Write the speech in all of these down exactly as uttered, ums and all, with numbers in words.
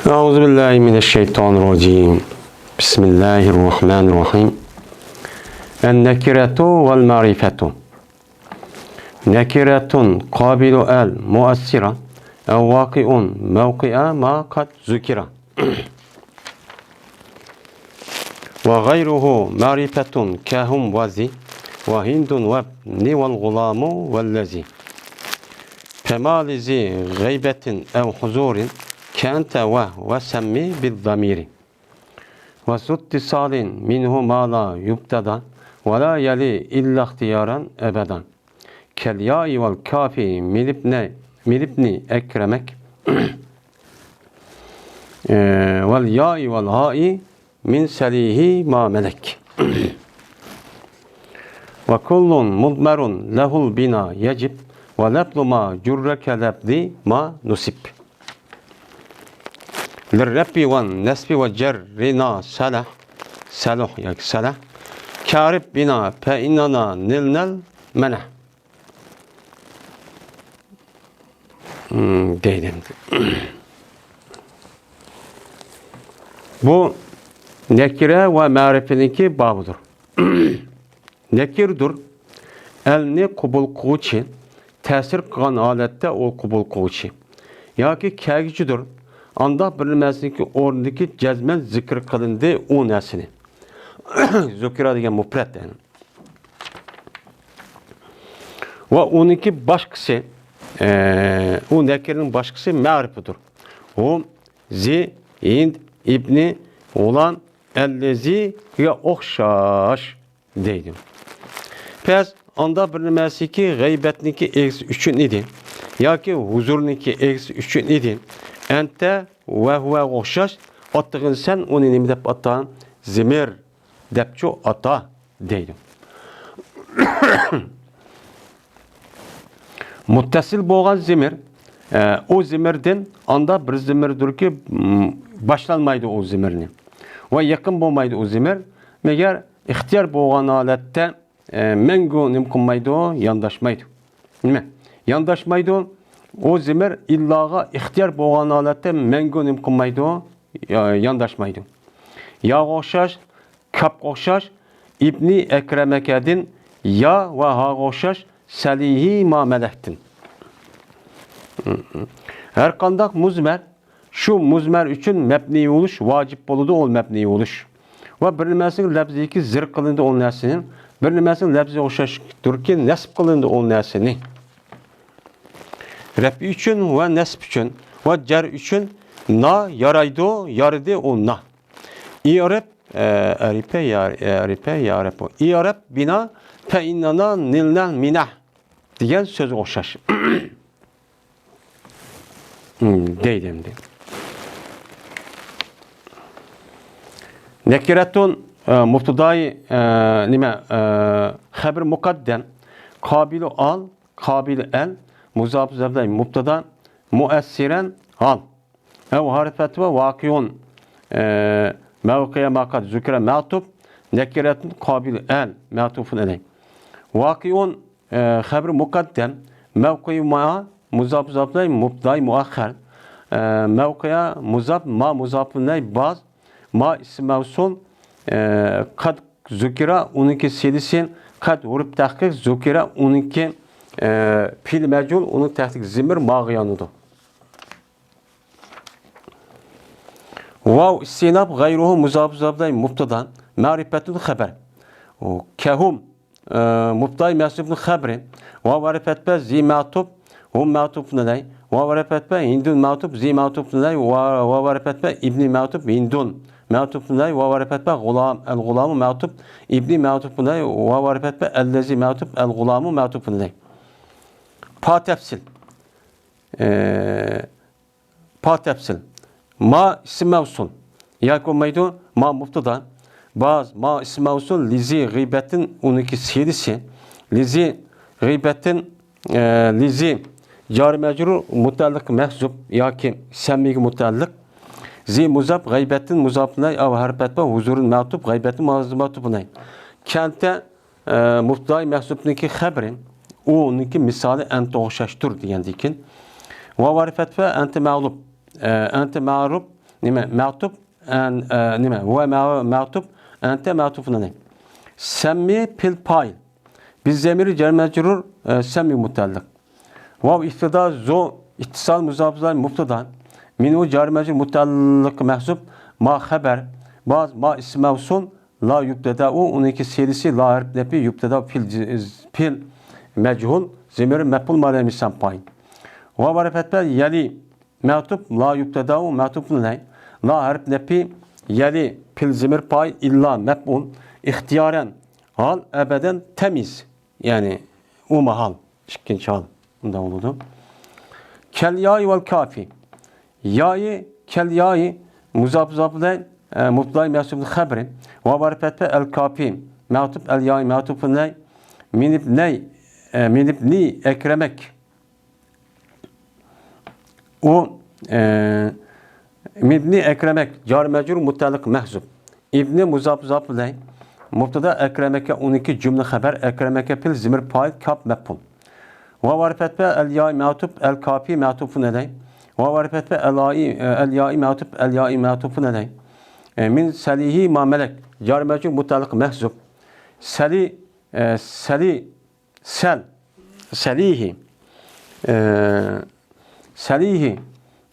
أعوذ بالله من الشيطان الرجيم. بسم الله الرحمن الرحيم. النكرة والمعرفة. نكرة قابل ال مؤثرة، أو واقع موقع ما قد ذكر. وغيره معرفة كهم وذي، وهند وابن والغلام والذي. فما لذي غيبة أو حضور كأنت وهو سم بالضمير. وذو اتصال منه ما لا يبتدى، ولا يلي إلا اختيارا أبدا. كالياء والكاف من ابن، من ابن أكرمك. والياء والهاء من سليه ما ملك. وكل مضمر له البناء يجب، ولفظ ما جر كلفظ ما نصب. للرفع والنصب والجر نا سلح، سلح ياكى سلح. كارب بنا فإننا نلنا المنح. Hmm, deydi. بۇ نەكىرە ۋە مەرىپىنىڭكى بابىدۇر. نەكىردۇر، ئەلنى قوبۇل قىلغۇچى، تەسىر قىلغان ھالەتتە ئۇ قوبۇل قىلغۇچى ياكى كەلگۈچىدۇر، ئانداق بىر نەرسىنىڭكى ئورنىدىكى جەزمەن زىكىر قىلىندى ئۇ نەرسىنى. زۇكىرا دېگەن مۇپرەت، يەنى. ۋە ئۇنىڭكى باشقىسى، ئە، ئۇ نەكىرنىڭ باشقىسى مەرىپىدۇر. ئۇ زى، ھىند، ئىبنى، غۇلام، ئەللەزىگە ئوخشاش دەيدۇ. پەس ئاندا بىر نېمەسىكى غەيبەتنىكى ئىگىسى ئۈچۈن ئىدى ياكى ھۇزۇرنىكى ئىگىسى ئۈچۈن ئىدى. ئەنتە ۋە ھۇۋەگە ئوخشاش ئاتىغىن سەن ئۇنى نېمە دەپ ئاتا؟ زىمىر دەپچۇ ئاتا دەيدۇ. مۇتتەسىل بولغان زىمىر، ئە، ئۇ زىمىردىن ئاندا بىر زىمىردۇركى، م، باشلانمايدۇ ئۇ زىمىرنى. ۋە يېقىن بولمايدۇ ئۇ زىمىر. مەگەر ئىختىيار بولغان ھالەتتە، ئە، مەڭگۈ نېمە قىلمايدۇ؟ يانداشمايدۇ. نېمە؟ يانداشمايدۇ. ئۇ زىمىر ئىللاغا ئىختىيار بولغان ھالەتتە مەڭگۈ نېمە قىلمايدۇ؟ يا-، يانداشمايدۇ. ياغا ئوخشاش، كاپقا ئوخشاش، ئىبنى ئەكرەمەكەدىن، يا ۋە ھاغا ئوخشاش، سەلىھى ما مەلەكتىن. ھەر قانداق مۇزمەر، شۇ مۇزمەر ئۈچۈن مەبنىي بولۇش ۋاجىپ بولىدۇ، ئۇ مەبنىي بولۇش. ۋە بىر نېمەسىنىڭ لەپزىكى زىر قىلىنىدۇ ئۇ نەرسىنى، بىر نېمەسىنىڭ لەپزىگە ئوخشاشتۇركى نەسب قىلىنىدۇ ئۇ نەرسىنى. رەپئى ئۈچۈن ۋە نەسب ئۈچۈن ۋە جەر ئۈچۈن نا يارايدۇ، يارىدى ئۇ نا. ئىرىب، ئە، ئەرىپە، يا-، ئەرىپە، يارەپ ئۇ. ئىرىب بىنا، پەئىننانا، نىلنەل مىنەھ دېگەن سۆزگە ئوخشاش. دەيدۇ ئەمدى. نەكىرەتۇن، ئە، مۇبتىداي، ئە، نېمە، ئە، خەبىر مۇقەددەم، قابىلۇ ئال، قابىلۇ ئەل، مۇزاپۇ زەبدەي مۇبتىدا، مۇئەسسىرەن ھال. ئەۋ ھارپەتۋە ۋاقىئۇن، ئە، مەۋقىئە ماقات زۇكرە مەتۇپ، نەكىرەتۇن قابىلۇ ئەل، مەتۇپۇن ئەلەي. ۋاقىئۇن، ئە، خەبىر مۇقەددەم، مەۋقىئۇ ما، مۇزاپ، مۇزاپلەي، مۇبتىداي مۇئەخخەر، ئە، مەۋقىئە مۇزاپ، ما مۇزاپلەي باز، ما ئىسم مەۋسۇل، ئە، قەد زۇكىرا، ئۇنىڭكى سىلىسى، قەد ھۇرۇپ تەھقىق، زۇكىرا، ئۇنىڭكى، ئە، پېئىل مەجھۇل، ئۇنىڭ تەھتىكى زىمىر ماغا يانىدۇ. ۋاۋ ئىستىئناپ، غەيرۇھۇ مۇزاپ، مۇزاپلەي مۇبتىدا، مەرىپەتۇل خەبەر. ئۇ، كەھۇم، ئە، مۇبتىداي مەسۇبنىڭ خەبىرى. ۋاۋ ھەرپەتپە زى مەتۇپ، ھۇم مەتۇپنىلەي. ۋاۋ ھەرپەتپە ھىندۇن مەتۇپ، زى مەتۇپنىلەي. ۋا-، ۋاۋ ھەرپەتپە ئىبنى مەتۇپ، ھىندۇن مەتۇپنىلەي. ۋاۋ ھەرپەتپە غۇلام، ئەل غۇلامۇ مەتۇپ، ئىبنى مەتۇپنىلەي. ۋاۋ ھەرپەتپە ئەللەزى مەتۇپ، ئەل غۇلامۇ مەتۇپنىلەي. پا تەپسىل. ئە، پا تەپسىل. ما ئىسىم مەۋسۇل. ياكى بولمايدۇ، ما مۇبتىدا. باز، ما ئىسىم مەۋسۇل، لىزى غىيبەتىن، ئۇنىڭكى سىلىسى. لىزى غىيبەتىن، ئە، لىزى جارى مەجرۇر، مۇتەئەللىق مەھزۇپ ياكى سەممىگە مۇتەئەللىق. زى مۇزاپ، غىيبەتىن مۇزاپنەي، ئاۋ ھەرپەتپە، ھۇزۇرۇن مەتۇپ، غىيبەتىن مۇزاپنەي. كەنتە، ئە، مۇبتىدائى مەھسۇپنىڭكى خەبىرى، ئۇنىڭكى مىسالى ئەنتە ئوخشاشتۇر دېگەندىن كېيىن، ۋاۋ ھەرپەتپە ئەنتە مەغلۇپ، ئە، ئەنتە مەغلۇپ، نېمە؟ مەتۇپ، ئەن-، ئە، نېمە؟ ھۇۋە مە-، مەتۇپ، ئەنتە مەتۇپۇن ئەلەي. سەممى پېئىل پائىل. بىز زەمىرى جار مەجرۇر، ئە، سەممى مۇتەئەللىق. ۋاۋ ئىبتىدا، زۇ ئىتتىسال مۇزاپلار مۇبتىدا. مىنھۇ جار مەجرۇر مۇتەئەللىق مەھزۇپ. ما خەبەر. باز ما ئىسم مەۋسۇل. لا يۇبتەدەئۇ، ئۇنىڭكى سىلىسى لا ھەرپ نەپى يۇبتەدا پېئىل، پېئىل مەجھۇل، زەمىرى مەپئۇل ما لەم يۇسەم پائىل. ۋاۋ ھەرپ ئەتپە يەلى مەتۇپ، لا يۇبتەدەئۇ مەتۇپۇن ئەلەي. لا ھەرپ نەپى يەلى پېئىل زەمىر پائىل ئىللا مەپئۇل ئىختىيارەن ھال ئەبەدەن تەميىز. يەنى ئۇ ماھال، ئىككىنچى ھال. ئۇنداق بولىدۇ. كەل يائى ۋەل كافى. يائى، كەل يائى، مۇزاپ، مۇزاپ ئىلەي، ئە، مۇبتەدا مەھزۇپ خەبىرى. ۋاۋ ھەرپ ئەتپە ئەل كافى، مەتۇپ، ئەل يائى مەتۇپۇن ئەلەي. مىن ئىبنەي، ئە، مىن ئىبنى ئەكرەمەك. ئۇ، ئە، مىن ئىبنى ئەكرەمەك، جار مەجرۇر مۇتەئەللىق مەھزۇپ. ئىبنى مۇزاپ، مۇزاپ ئىلەي. مۇبتەدا ئەكرەمەكە ئۇنىڭكى جۈملە خەبەر، ئەكرەمەكە پېئىل زەمىر پائىل كاپ مەپئۇل. ۋاۋ ھەرپ ئەتپە ئەل يائى مەتۇپ، ئەل كافى مەتۇپۇن ئەلەي. ۋاۋ ھەرپ ئەتپە ئەل يائى، ئەل يائى مەتۇپ، ئەل يائى مەتۇپۇن ئەلەي. ئە، مىن سەلىھى ما مەلەك، جار مەجرۇر مۇتەئەللىق مەھزۇپ. سەلى، ئە، سەلى، سەل، سەلىھى. ئە، سەلىھى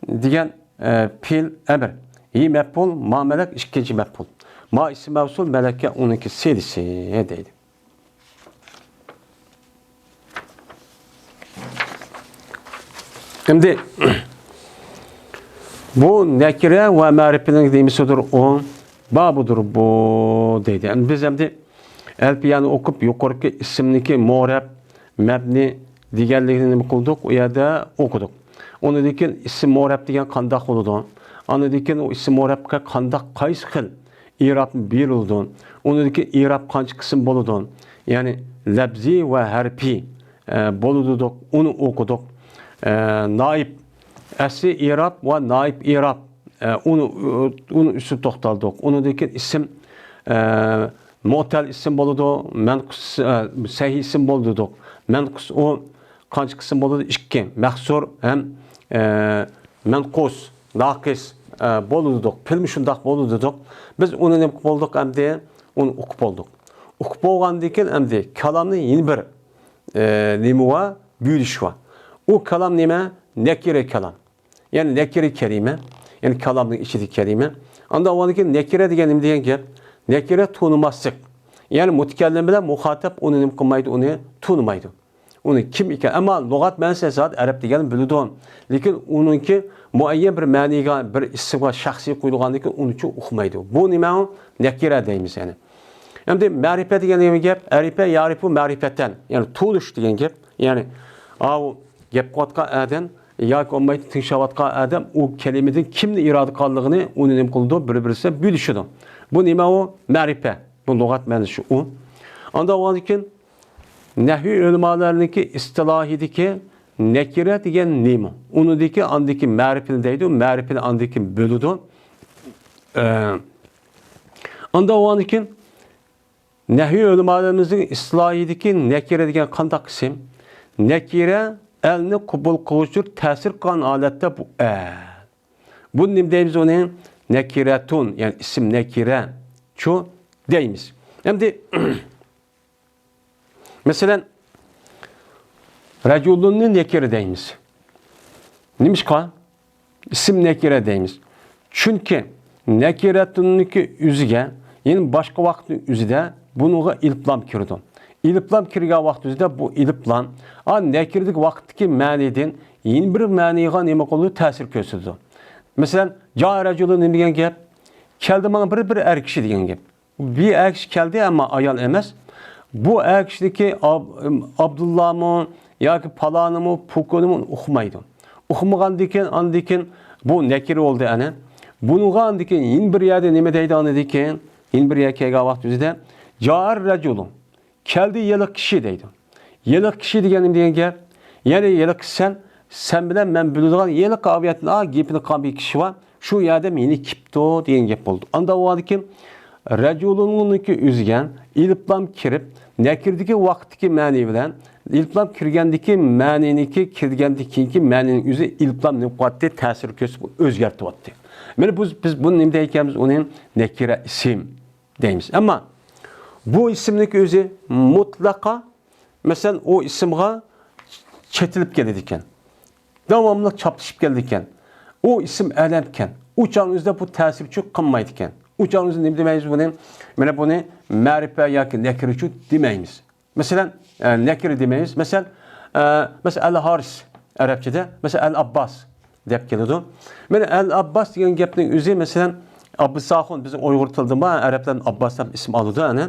دېگەن، ئە، پېئىل ئەمر. ھى مەپئۇل، ما مەلەك ئىككىنچى مەپئۇل. ما ئىسم مەۋسۇل، مەلەككە ئۇنىڭكى سىلىسى دەيدۇ. ئەمدى بۇ نەكىرە ۋە مەرىپىنىڭ نېمىسىدۇر ئۇ؟ بابىدۇر بۇ دەيدۇ. ئەمدى بىز ئەمدى ئەلپىيەنى ئوقۇپ، يۇقىرىقى ئىسىمنىڭكى مۇئرەب، مەبنى دېگەنلىكىنى نېمە قىلدۇق؟ ئۇ يەردە ئوقۇدۇق. ئۇنىڭدىن كېيىن ئىسىم مۇئرەب دېگەن قانداق بولىدۇ؟ ئاندىن كېيىن ئۇ ئىسىم مۇئرەبكە قانداق، قايسى خىل ئىراب بېرىلىدۇ؟ ئۇنىڭدىن كېيىن ئىراب قانچە قىسىم بولىدۇ؟ يەنى لەپزىي ۋە ھەرپىي، ئە، بولىدۇ دېدۇق، ئۇنى ئوقۇدۇق. ئە، نائىب، ئەسلى ئىراب ۋە نائىب ئىراب، ئە، ئۇنى، ئۇنىڭ ئۈستىدە توختالدۇق. ئۇنىڭدىن كېيىن ئىسىم، ئە، مۇئتەل ئىسىم بولىدۇ، مەنقۇس، ئە، سەھىھ ئىسىم بولىدۇ دېدۇق. مەنقۇس ئۇ قانچە قىسىم بولىدۇ؟ ئىككى. مەھسۇر ھەم، ئە، مەنقۇس، ناقىس، ئە، بولىدۇ دېدۇق. پېئىلمۇ شۇنداق بولىدۇ دېدۇق. بىز ئۇنى نېمە قىلىپ بولدۇق ئەمدى؟ ئۇنى ئۇقۇپ بولدۇق. ئۇقۇپ بولغاندىن كېيىن ئەمدى كالامنىڭ يەنە بىر، ئە، نېمە بار؟ بۆلۈش بار. ئۇ كالام نېمە؟ نەكىرە كالام. يەنى نەكىرە كەلىمە. يەنى كالامنىڭ ئىچىدىكى كەلىمە. ئاندىن ئاۋۋالدىكى نەكىرە دېگەن نېمە دېگەن گەپ؟ نەكىرە تونۇماسلىق. يەنى مۇتەكەللىم بىلەن مۇخاتەب ئۇنى نېمە قىلمايدۇ؟ ئۇنى تونۇمايدۇ. ئۇنى كىم ئىكەن؟ ئەمما لۇغەت مەنىسى ئەساسىدا ئەرەب دېگەننى بىلىدۇ. لېكىن ئۇنىڭكى مۇئەييەن بىر مەنىگە، بىر ئىسىمغا شەخسىي قويۇلغاندىن كېيىن ئۇنى ئۇقمايدۇ. بۇ نېمە ئۇ؟ نەكىرە دەيمىز يەنى. ئەمدى مەرىپە دېگەن نېمە گەپ؟ ئەرىپە يەرىپۇ مەرىپەتەن. يەنى تونۇش دېگەن گەپ. يەنى ئاۋۇ گەپ قىلىۋاتقان ئادەم ياكى بولمايدۇ تىڭشاۋاتقان ئادەم ئۇ كەلىمىدىن كىمنى ئىرادە قىلغانلىقىنى ئۇنى نېمە قىلىدۇ؟ بىر-بىرسى بۆلۈشىدۇ. بۇ نېمە ئۇ؟ مەرىپە. بۇ لۇغەت مەنىسى ئۇ. ئاندىن ئاۋۋالدىن كېيىن نەھۋى ئۆلىمالارنىڭكى ئىستىلاھىدىكى نەكىرە دېگەن نېمە؟ ئۇنىدىكى ئاندىكى مەرىپىنى دەيدۇ، مەرىپىنى ئاندىكى بۆلىدۇ. ئە، ئاندا ئۇنىڭدىكى نەھۋى ئۆلىمالىرىمىزنىڭ ئىستىلاھىدىكى نەكىرە دېگەن قانداق ئىسىم؟ نەكىرە ئەلنى قوبۇل قىلغۇچى تەسىر قىلغان ھالەتتە بۇ ئەل. بۇ نېمە دەيمىز ئۇنى؟ نەكىرەتۇن، يەنى ئىسىم نەكىرە. چۇ دەيمىز. ئەمدى مەسىلەن، رەجۇلۇننى نەكىرە دەيمىز. نېمىشقا؟ ئىسىم نەكىرە دەيمىز. چۈنكى نەكىرەتۇننىڭكى ئۆزىگە، يەنى باشقا ۋاقىتنىڭ ئۆزىدە بۇنىڭغا ئېلىپلام كىرىدۇ. ئېلىپلام كىرگەن ۋاقىت ئۆزىدە بۇ ئېلىپلام، ئا، نەكىرىدىكى ۋاقىتتىكى مەنىدىن يەنە بىر مەنىگە نېمە قىلىدۇ؟ تەسىر كۆرسىتىدۇ. مەسىلەن، جاء رەجۇلۇن نېمە دېگەن گەپ؟ كەلدى ماڭا بىر، بىر ئەر كىشى دېگەن گەپ. بىر ئەر كىشى كەلدى، ئەمما ئايال ئەمەس. بۇ ئەر كىشىدىكى ئاب-، ئابدۇللامۇ ياكى پالانىمۇ، پۇكۇنىمۇ ئۇقمايدۇ. ئۇقمىغاندىكىن، ئاندىكىن بۇ نەكىرە بولدى ئەنە. بۇنىڭغا ئاندىكىن يەنە بىر يەردە نېمە دەيدۇ ئاندىكىن؟ يەنە بىر يەرگە كەلگەن ۋاقىت ئۆزىدە جار رەجۇلۇ. كەلدى ھېلىقى كىشى دەيدۇ. ھېلىقى كىشى دېگەن نېمە دېگەن گەپ؟ يەنى ھېلىقى سەن، سەن بىلەن مەن بىلىدىغان ھېلىقى ئاۋۇ يەردىن، ئا، گېپىنى قىلغان بىر كىشى بار، شۇ ئادەم يەنە كېپتۇ دېگەن گەپ بولىدۇ. ئاندا ئۇ ئادىكىم رەجۇلۇننىڭكى ئۆزىگە ئېلىپلام كىرىپ، نەكىرىدىكى ۋاقىتتىكى مەنى بىلەن ئېلىپلام كىرگەندىكى مەنىنىكى، كىرگەندىن كېيىنكى مەنىنىڭ ئۆزى ئېلىپلام نېمە قىلىۋاتتى؟ تەسىر كۆرسىتىپ ئۆزگەرتىۋاتتى. مانا بىز، بىز بۇنى نېمە دەيدىكەنمىز؟ ئۇنى نەكىرە ئىسىم دەيمىز. ئەمما بۇ ئىسىمنىڭ ئۆزى مۇتلەقا، مەسىلەن، ئۇ ئىسىمغا چېتىلىپ كېلىدىكەن. داۋاملىق چاپلىشىپ كېلىدىكەن. ئۇ ئىسىم ئەلەمكەن. ئۇ چاغنىڭ ئۆزىدە بۇ تەسىر ئۈچۈن قىلمايدىكەن. ئۇ چاغنىڭ ئۆزىدە نېمە دېمەيمىز بۇنى؟ مانا بۇنى مەرىپە ياكى نەكىرە ئۈچۈن دېمەيمىز. مەسىلەن، ئە، نەكىرە دېمەيمىز. مەسىلەن، ئە، مەسىلەن، ئەل ھارىس ئەرەبچىدە، مەسىلەن، ئەل ئابباس دەپ كېلىدۇ. مانا ئەل ئابباس دېگەن گەپنىڭ ئۆزى، مەسىلەن، ئابباساخۇن، بىزنىڭ ئۇيغۇر تىلىدا بار، ئەرەبلەردىن ئابباس دەپ ئىسىم ئالىدۇ، ئەنە.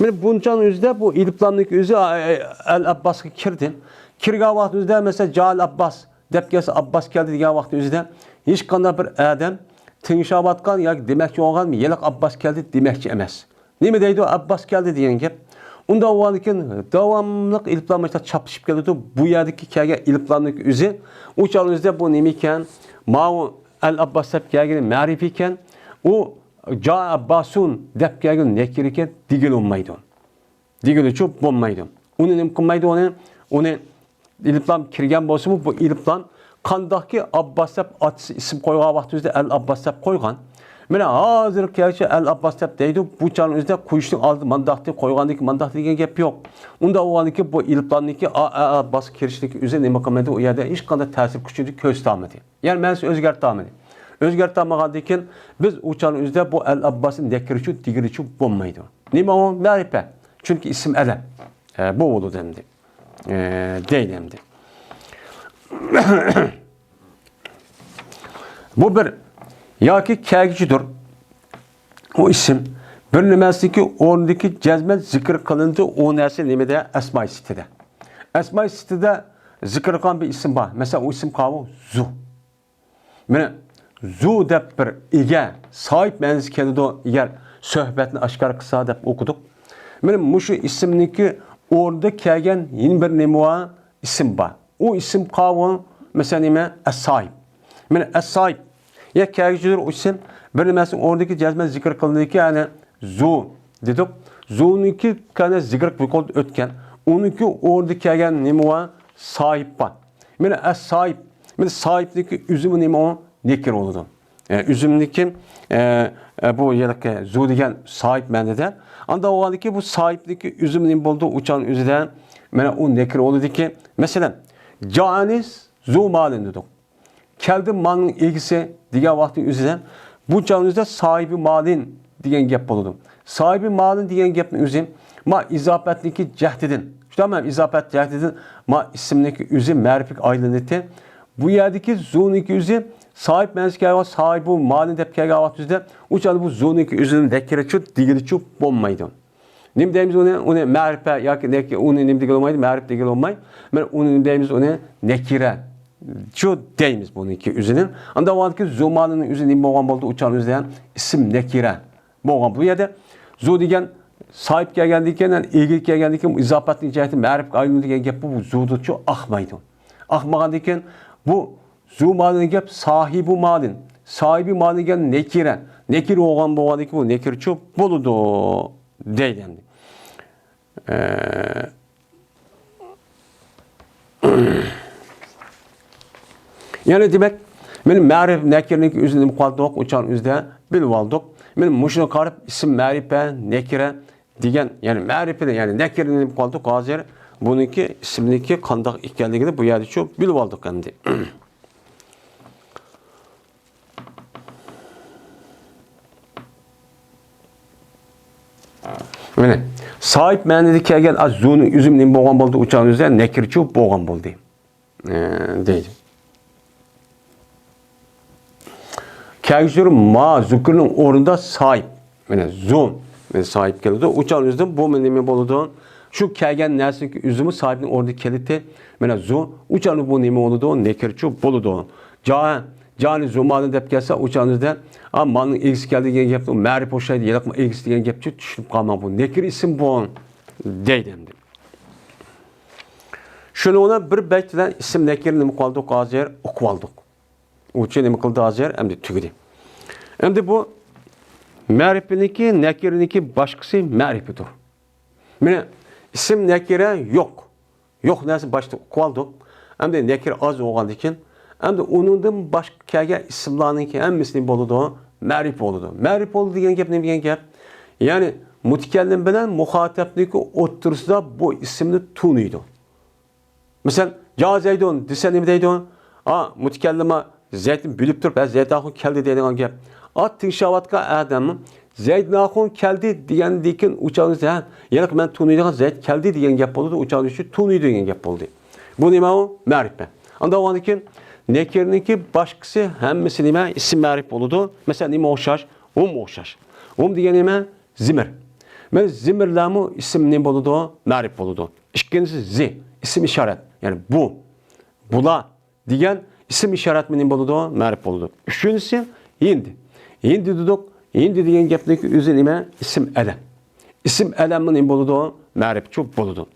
مانا بۇنچانىڭ ئۆزىدە بۇ ئېلىپلامنىڭكى ئۆزى، ئە، ئە، ئەل ئابباسقا كىردى. كىرگەن ۋاقىت ئۆزىدە، مەسىلەن، جائەل ئابباس دەپ كەلسە، ئابباس كەلدى دېگەن ۋاقىت ئۆزىدە ھېچقانداق بىر ئادەم تىڭشاۋاتقان ياكى دېمەكچى بولغان ھېلىقى ئابباس كەلدى دېمەكچى ئەمەس. نېمە دەيدۇ؟ ئابباس كەلدى دېگەن گەپ. ئۇنداق بولغاندىكىن داۋاملىق ئېلىپلام مۇشۇنداق چاپلىشىپ كېلىدۇ. بۇ يەردىكى كەلگەن ئېلىپلامنىڭ ئۆزى ئۇ چاغنىڭ ئۆزىدە بۇ نېمە ئىكەن؟ ماۋۇ ئەل ئابباس دەپ كەلگىنى مەرىپە ئىكەن. ئۇ جا ئابباسۇن دەپ كەلگەن نەكىرە ئىكەن دېگىلى بولمايدۇ. دېگىلىچۇ بولمايدۇ. ئۇنى نېمە قىلمايدۇ ئۇنى؟ ئۇنى ئېلىپلام كىرگەن بولسىمۇ، بۇ ئېلىپلام قانداقكى ئابباس دەپ ئاتىسى ئىسىم قويغان ۋاقتىمىزدا ئەل ئابباس دەپ قويغان. مانا ھازىرغىچە ئەل ئابباس دەپ دەيدۇ، بۇ چاغنىڭ ئۆزىدە قويۇشنىڭ ئالدىدا مانداقتى، قويغاندىن كېيىن مانداقتى دېگەن گەپ يوق. ئۇنداق بولغاندىكىن بۇ ئېلىپلامنىڭكى ئا-، ئە-، ئابباسقا كىرىشنىڭكى ئۆزى نېمە قىلمىدى؟ ئۇ يەردە ھېچقانداق تەسىر كۈچىنى كۆرسىتەلمىدى. يەنى مەنىسىنى ئۆزگەرتەلمىدى. ئۆزگەرتەلمىگەندىن كېيىن بىز ئۇ چاغنىڭ ئۆزىدە بۇ ئەل ئابباسنى نەكىرىچۇ دېگىلىچۇ بولمايدۇ. نېمە ئۇ؟ مەرىپە. چۈنكى ئىسىم ئەلەم. ئە، بۇ بولىدۇ ئەمدى. ئە، دەيدۇ ئەمدى. بۇ بىر ياكى كەلگۈچىدۇر. ئۇ ئىسىم بىر نېمەسىنىڭكى ئورنىدىكى جەزمەن زىكىر قىلىنىدۇ. ئۇ نەرسە نېمىدە؟ ئەسمائى سىتتىدە. ئەسمائى سىتتىدە زىكىر قىلغان بىر ئىسىم بار. مەسىلەن، ئۇ ئىسىم قاۋۇ؟ زۇ. مانا زۇ دەپ بىر ئىگە، ساھىب مەنىسى كېلىدۇ، ئەگەر سۆھبەتنى ئاشكارا قىلسا دەپ ئوقۇدۇق. مانا مۇشۇ ئىسىمنىڭكى ئورنىدا كەلگەن يەنە بىر نېمە بار؟ ئىسىم بار. ئۇ ئىسىم قاۋۇ، مەسىلەن، نېمە؟ ئەس-ساھىب. مانا ئەس-ساھىب. يا كەلگۈچىدۇر ئۇ ئىسىم، بىر نېمەسىنىڭ ئورنىدىكى جەزمەن زىكىر قىلىندىكى، يەنى زۇ دېدۇق. زۇنىڭكى كەنە زىكىر يۇقىرىدا ئۆتكەن. ئۇنىڭكى ئورنىدا كەلگەن نېمە بار؟ ساھىب بار. مانا ئەس-ساھىب. مانا ساھىبنىڭكى ئۆزىمۇ نېمە ئۇ؟ نەكىرە بولىدۇ. ئە، ئۆزىمنىڭكى، ئە، ئە، بۇ ھېلىقى زۇ دېگەن ساھىب مەنىدە. ئانداق بولغاندىكى بۇ ساھىبنىڭكى ئۆزىمۇ نېمە بولىدۇ؟ ئۇ چاغنىڭ ئۆزىدە مانا ئۇ نەكىرە بولىدىكى. مەسىلەن، جائەنى زۇ مالىن دېدۇق. كەلدى مالنىڭ ئىگىسى دېگەن ۋاقىتنىڭ ئۆزىدە بۇ چاغنىڭ ئۆزىدە ساھىبى مالىن دېگەن گەپ بولىدۇ. ساھىبى مالىن دېگەن گەپنىڭ ئۆزى ما ئىزاپەتنىڭكى جەھىتىدىن، شۇنداقمۇ ئىزاپەت جەھىتىدىن ما ئىسىمنىڭكى ئۆزى مەرىپىگە ئايلىنىدۇ. بۇ يەردىكى زۇنىڭكى ئۆزى ساھىب مەنىسى كەلگەن ساھىبۇ مالىن دەپ كەلگەن ۋاقىت ئۆزىدە ئۇ چاغدا بۇ زۇنىڭكى ئۆزىنى نەكىرىچۇ دېگىلىچۇ بولمايدۇ. نېمە دەيمىز ئۇنى؟ ئۇنى مەرىپە ياكى نەكى-، ئۇنى نېمە دېگىلى بولمايدۇ؟ مەرىپ دېگىلى بولماي. مانا ئۇنى نېمە دەيمىز؟ ئۇنى نەكىرە. شۇ دەيمىز بۇنىڭكى ئۆزىنى. ئانداق ۋاقىتتىكى زۇ مالىنىڭ ئۆزى نېمە بولغان بولدى؟ ئۇ چاغنىڭ ئۆزىدە ئىسىم نەكىرە بولغان. بۇ يەردە زۇ دېگەن ساھىب كەلگەندىن كېيىن، يەنى ئىگە كەلگەندىن كېيىن ئىزاپەتنىڭ جەھىتى مەرىپكە ئايلىنىدۇ دېگەن گەپ بۇ زۇدىچۇ ئاقمايدۇ. ئاقمىغاندىن كېيىن بۇ زۇ مالىن گەپ ساھىبۇ مالىن. ساھىبى مالىن دېگەن نەكىرە. نەكىرە بولغان بولغاندىكىن بۇ نەكىرىچۇ بولىدۇ دەيدۇ ئەمدى. ئە، يەنى دېمەك، مانا مەرىپ نەكىرىنىڭكى ئۆزىنى نېمە قىلىۋالدۇق؟ ئۇ چاغنىڭ ئۆزىدە بىلىۋالدۇق. مانا مۇشۇنى قاراپ ئىسىم مەرىپە، نەكىرە دېگەن، يەنى مەرىپىنى، يەنى نەكىرىنى نېمە قىلىۋالدۇق؟ ھازىر بۇنىڭكى ئىسىمنىڭكى قانداق ئىكەنلىكىنى بۇ يەردىچۇ بىلىۋالدۇق ئەمدى. مانا ساھىب مەنىدە كەلگەن ئا زۇنىڭ ئۆزى نېمە بولغان بولدى؟ ئۇ چاغنىڭ ئۆزىدە نەكىرىچۇ بولغان بولدى. ئە، دەيدۇ. كەلگۈسىدە ما زۇكرنىڭ ئورنىدا ساھىب. مانا زۇ، مانا ساھىب كېلىدۇ. ئۇ چاغنىڭ ئۆزىدە بۇ نېمە بولىدۇ؟ شۇ كەلگەن نەرسىنىڭ ئۆزىمۇ ساھىبنىڭ ئورنىدا كېلىدۇ. مانا زۇ، ئۇ چاغنىڭ بۇ نېمە بولىدۇ؟ نەكىرىچۇ بولىدۇ. جا، جانى زۇ مالىن دەپ كەلسە، ئۇ چاغنىڭ ئۆزىدە، ئا، مالنىڭ ئىگىسى كەلدى دېگەن گەپنىڭ مەرىپ ئوخشايدۇ، ھېلىقى ئىگىسى دېگەن گەپچۇ، چۈشىنىپ قالماڭ، بۇ نەكىر ئىسىم بۇ، دەيدۇ ئەمدى. شۇنىڭ بىلەن بىر بەيت بىلەن ئىسىم نەكىرنى نېمە قىلدۇق؟ ھازىر ئوقۇۋالدۇق. ئۇچى نېمە قىلدى ھازىر؟ ئەمدى تۈگىدى. ئەمدى بۇ مەرىپىنىڭكى، نەكىرىنىڭكى باشقىسى مەرىپىدۇر. مانا ئىسىم نەكىرە يوق. يوق نەرسە باشتا ئۇقۇۋالدۇق. ئەمدى نەكىر ئاز بولغاندىكىن، ئەمدى ئۇنىڭدىن باشقا كەلگەن ئىسىملارنىڭكى ھەممىسى نېمە بولىدۇ؟ مەرىپە بولىدۇ. مەرىپە بولىدۇ دېگەن گەپ نېمە دېگەن گەپ؟ يەنى مۇتەكەللىم بىلەن مۇخاتەپنىڭكى ئوتتۇرىسىدا بۇ ئىسىمنى تونۇيدۇ. مەسىلەن، جا زەيدۇن دېسە نېمە دەيدۇ؟ ئا، مۇتەكەللىم زەيدنى بىلىپ تۇرۇپ، ھە، زەيد ئاخۇن كەلدى دەيدىغان گەپ. ئا، تىڭشاۋاتقان ئادەم زەيد ئاخۇن كەلدى دېگەندىكىن ئۇ چاغدا، ھە، يەنە مەن تونۇيدىغان زەيد كەلدى دېگەن گەپ بولىدۇ. ئۇ چاغدا شۇ تونۇيدۇ دېگەن گەپ بولدى. بۇ نېمە ئۇ؟ مەرىپە. ئاندىن ئاندىن كېيىن نەكىرنىڭكى باشقىسى ھەممىسى نېمە؟ ئىسىم مەرىپ بولىدۇ. مەسىلەن، نېمە ئوخشاش؟ ھۇم ئوخشاش. ھۇم دېگەن نېمە؟ زىمىر. مانا زىمىرلارمۇ ئىسىم نېمە بولىدۇ؟ مەرىپ بولىدۇ. ئىككىنچىسى زى، ئىسىم ئىشارەت. يەنى بۇ، بۇلار دېگەن ئىسىم ئىشارەتمۇ نېمە بولىدۇ؟ مەرىپ بولىدۇ. ئۈچىنچىسى ھىندى. ھىندى دېدۇق. ھىندى دېگەن گەپنىڭكى ئۆزى نېمە؟ ئىسىم ئەلەم. ئىسىم ئەلەممۇ نېمە بولىدۇ؟ مەرىپچۇ بولىدۇ.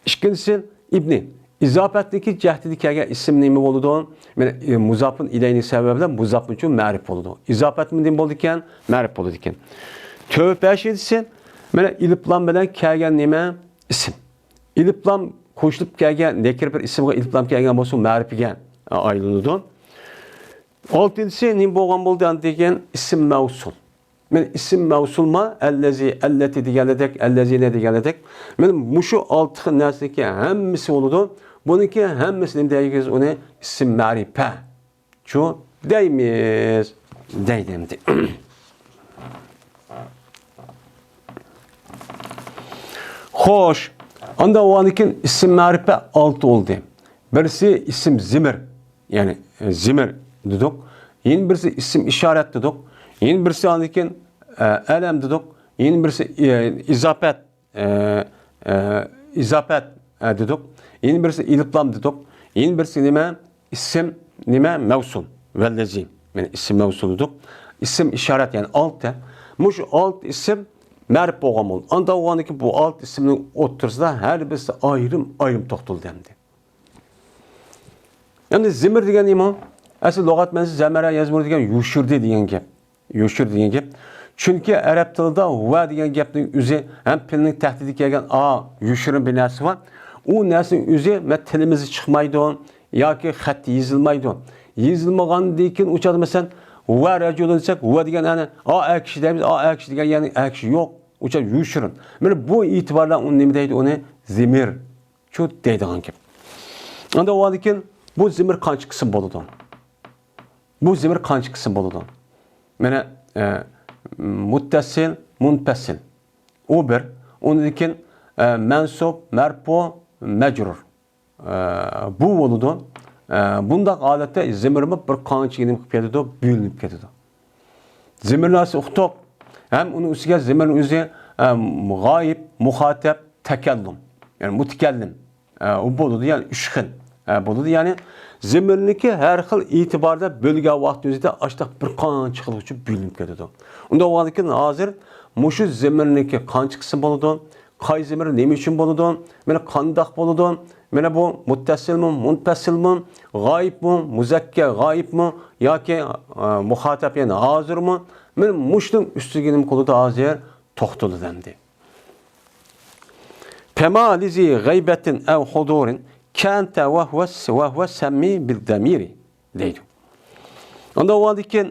ئىككىنچىسى ئىبنى. ئىزاپەتنىڭكى جەھىتىدە كەلگەن ئىسىم نېمە بولىدۇ؟ مانا، ئى، مۇزاپۇن ئىلەينىڭ سەۋەبى بىلەن مۇزاپۇنچۇ مەرىپ بولىدۇ. ئىزاپەتمۇ نېمە بولىدىكەن؟ مەرىپ بولىدىكەن. تۆت بەشىنچىسى، مانا، ئېلىپلام بىلەن كەلگەن نېمە؟ ئىسىم. ئېلىپلام قوشۇلۇپ كەلگەن نەكىر بىر ئىسىمغا ئېلىپلام كەلگەن بولسا، مەرىپىگە ئايلىنىدۇ. ئالتىنچىسى نېمە بولغان بولدى؟ ئاندىن كېيىن ئىسىم مەۋسۇل. مانا ئىسىم مەۋسۇلما، ئەللەزى، ئەللەتى دېگەندەك، ئەللەزىنە دېگەندەك. مانا مۇشۇ ئالتە خىل نەرسىنىڭكى ھەممىسى بولىدۇ. بۇنىڭكى ھەممىسى نېمە دەيمىز ئۇنى؟ ئىسىم مەرىپە. شۇ دەيمىز. دەيدۇ ئەمدى. خوش. ئاندا ئۇنىڭدىن كېيىن ئىسىم مەرىپە ئالتە بولدى. بىرسى ئىسىم زىمىر. يەنى، ئە، زىمىر دېدۇق. يەنە بىرسى ئىسىم ئىشارەت دېدۇق. يەنە بىرسى ئاندىن كېيىن، ئە، ئەلەم دېدۇق. يەنە بىرسى، ئە، ئىزاپەت. ئە، ئە، ئىزاپەت، ئە، دېدۇق. يەنە بىرسى ئېلىپلام دېدۇق. يەنە بىرسى نېمە؟ ئىسىم نېمە؟ مەۋسۇل. ۋەللەزى. يەنى ئىسىم مەۋسۇل دېدۇق. ئىسىم ئىشارەت، يەنى ئالتە. مۇشۇ ئالتە ئىسىم مەرىپ بولغان بولدى. ئاندا ئۇنىڭدىن كېيىن بۇ ئالتە ئىسىمنىڭ ئوتتۇرىسىدا ھەر بىرسى ئايرىم-ئايرىم توختىلىدۇ ئەمدى. ئەمدى زىمىر دېگەن نېمە؟ ئەسلى لۇغەت مەنىسى زەمەرە يەزمۇر دېگەن يوشۇردى دېگەن گەپ. يوشۇر دېگەن گەپ. چۈنكى ئەرەب تىلىدا ۋە دېگەن گەپنىڭ ئۆزى ھەم پېئىلنىڭ تەھتىدە كەلگەن ئا، يوشۇرۇن بىر نەرسە بار. ئۇ نەرسىنىڭ ئۆزى مە تىلىمىزدا چىقمايدۇ ياكى خەتتە يېزىلمايدۇ. يېزىلمىغاندىن كېيىن ئۇ چاغدا مەسىلەن، ۋە رەجۇلۇن دېسەك، ۋە دېگەن ئەنە ئا ئەر كىشى دەيمىز، ئا ئەر كىشى دېگەن يەرنىڭ ئەر كىشى يوق. ئۇ چاغدا يوشۇرۇن. مانا بۇ ئېتىبار بىلەن ئۇنى نېمە دەيدۇ؟ ئۇنى زىمىر. شۇ دەيدىغان گەپ. ئاندا ئۇنىڭدىن كېيىن بۇ زىمىر قانچە قىسىم بولىدۇ؟ بۇ زىمىر قانچە قىسىم بولىدۇ؟ مانا، ئە، مۇتتەسىل، مۇنپەسىل. ئۇ بىر. ئۇنىڭدىن كېيىن، ئە، مەنسۇب، مەرپۇ، مەجرۇر. ئە، بۇ بولىدۇ. ئە، بۇنداق ھالەتتە زىمىرمۇ بىر قانچە نېمە قىلىپ كېتىدۇ؟ بۆلۈنۈپ كېتىدۇ. زىمىرلارسى ئۇقتۇق. ھەم ئۇنىڭ ئۈستىگە زىمىرنىڭ ئۆزى، ئە، غايىب، مۇخاتەب، تەكەللۇم. يەنى مۇتەكەللىم. ئە، ئۇ بولىدۇ، يەنى ئۈچ خىل. ئە، بولىدۇ، يەنى زىمىرنىڭكى ھەر خىل ئېتىباردا بۆلگەن ۋاقىت ئۆزىدە ئاشتاق بىر قانچە خىلغىچە بۆلۈنۈپ كېتىدۇ. ئۇنداق بولغاندىكىن ھازىر مۇشۇ زىمىرنىڭكى قانچە قىسىم بولىدۇ؟ قاي زىمىر نېمە ئۈچۈن بولىدۇ؟ مانا قانداق بولىدۇ؟ مانا بۇ مۇتتەسىلمۇ، مۇنپەسىلمۇ، غايىبمۇ، مۇزەككەر غايىبمۇ ياكى، ئە، مۇخاتەب، يەنى ھازىرمۇ؟ مانا مۇشۇنىڭ ئۈستىگە نېمە قىلىدۇ ھازىر؟ توختىلىدۇ ئەمدى. پەما لىزى غەيبەتىن ئەۋ ھۇدۇرىن كەنتە ۋەھۋە، ۋەھۋە سەممى بىل دەمىرى دەيدۇ. ئاندا ئۇنىڭدىن كېيىن،